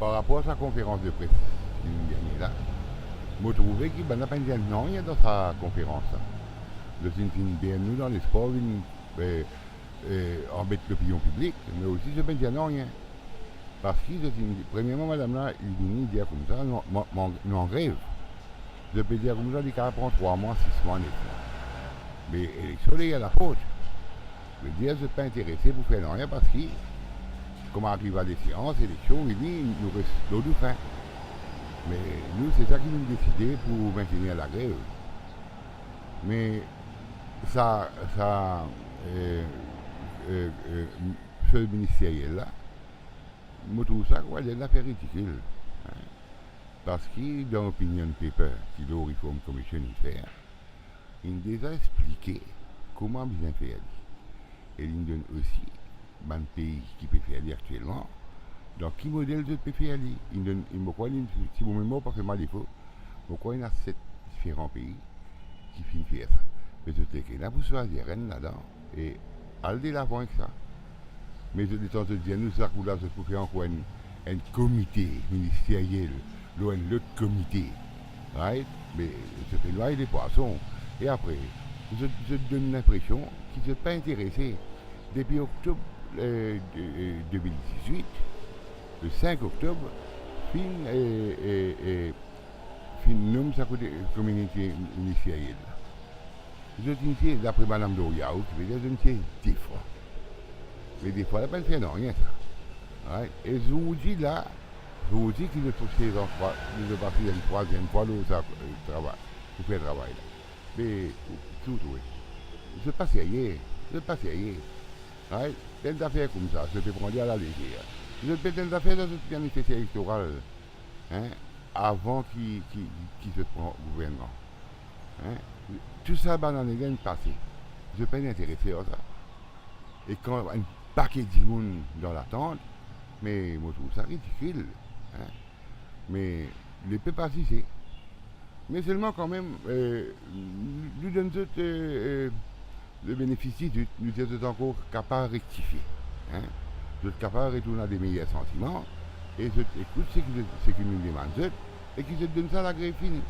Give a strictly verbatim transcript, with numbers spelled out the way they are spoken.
Par rapor sa konferans de pres ki nou gagne la, mo trouve ki bann la pa dir nanye dan sa konferans la. Zot inn finn bern nou dan lespwar, vinn, eh, eh, anbet lopinion piblik, me osi zot pa dir nanye. Parski zot inn, premierman, madam la, li vini dir koumsa, nou, nou, nou an grev. Zot pe dir koumsa li kapav pran trwa mwa, sis mwa, nef mwa. Me eleksion, li a lafort. Vedir zot pa interese pou fer nanye, parski kouma ariv a deseans, eleksion vini, nou res lor nou fin. Me nou, se sa ki nou deside pou mintenir lagrev. Me sa, sa, eh, eh, eh, shoz ministeriel la, mo trouv sa, kwa, enn zafer ridikil, hein. Parski dan opinion paper ki Law Reform Commission inn fer, inn deza explike kouma bizin fer li. E linn donn osi bann pei ki pe fer li aktielman, dan ki model zot pe fer li. Inn donn, inn, mo krwar, inn, si mo memwar pa fer mwa defo, mo krwar ena set diferan pei ki finn fer sa. Me zot nek ena pou swazir enn ladan e al delavan ek sa. Me zot, letan zot dir nou sa kou la, zot pou fer ankor enn, enn komite ministeriel lor enn lot komite, right? Me zot pe nway lepwason. E apre, zot, zot donn linpresion ki zot pa interese. Depi oktob, eh, de, eh, de mil dizwit, le sink oktob, finn, eh, eh, eh, finn nom sa kote komite ministeriel la. Zot inn siez, dapre madam Doriaou, ki pe dir, zot inn siez de fwa. Me de fwa la pa fer nanye sa. Right? E zourdi la, zourdi ki zot pou siez ankor, ki zot pa siez enn trwaziem fwa lor sa, eh, travay, pou fer travay la. Me, ki ou trouve? Zot pa serye, zot pa serye. Right? Enn zafer koumsa, zot pe pran li alalezer. Zot pe enn zafer dan zot planifesyon elektoral, hein, avan ki, ki, ki zot pran gouvernman. Hein? Tou sa bann ane la inn pase. Zot pa inn interese ar sa. E kan enn pake dimoun dan latant, me mo trouv sa ridikil, hein? Me lepep azize. Me selman kanmem, eh, nou donn zot, eh, eh, le benefis di dout, nou dir zot ankor kapav rektifie, hein? Zot kapav retourn a de meyer santiman, e zot ekout seki zot, seki nou demann zot, e ki zot donn sa lagrev fini.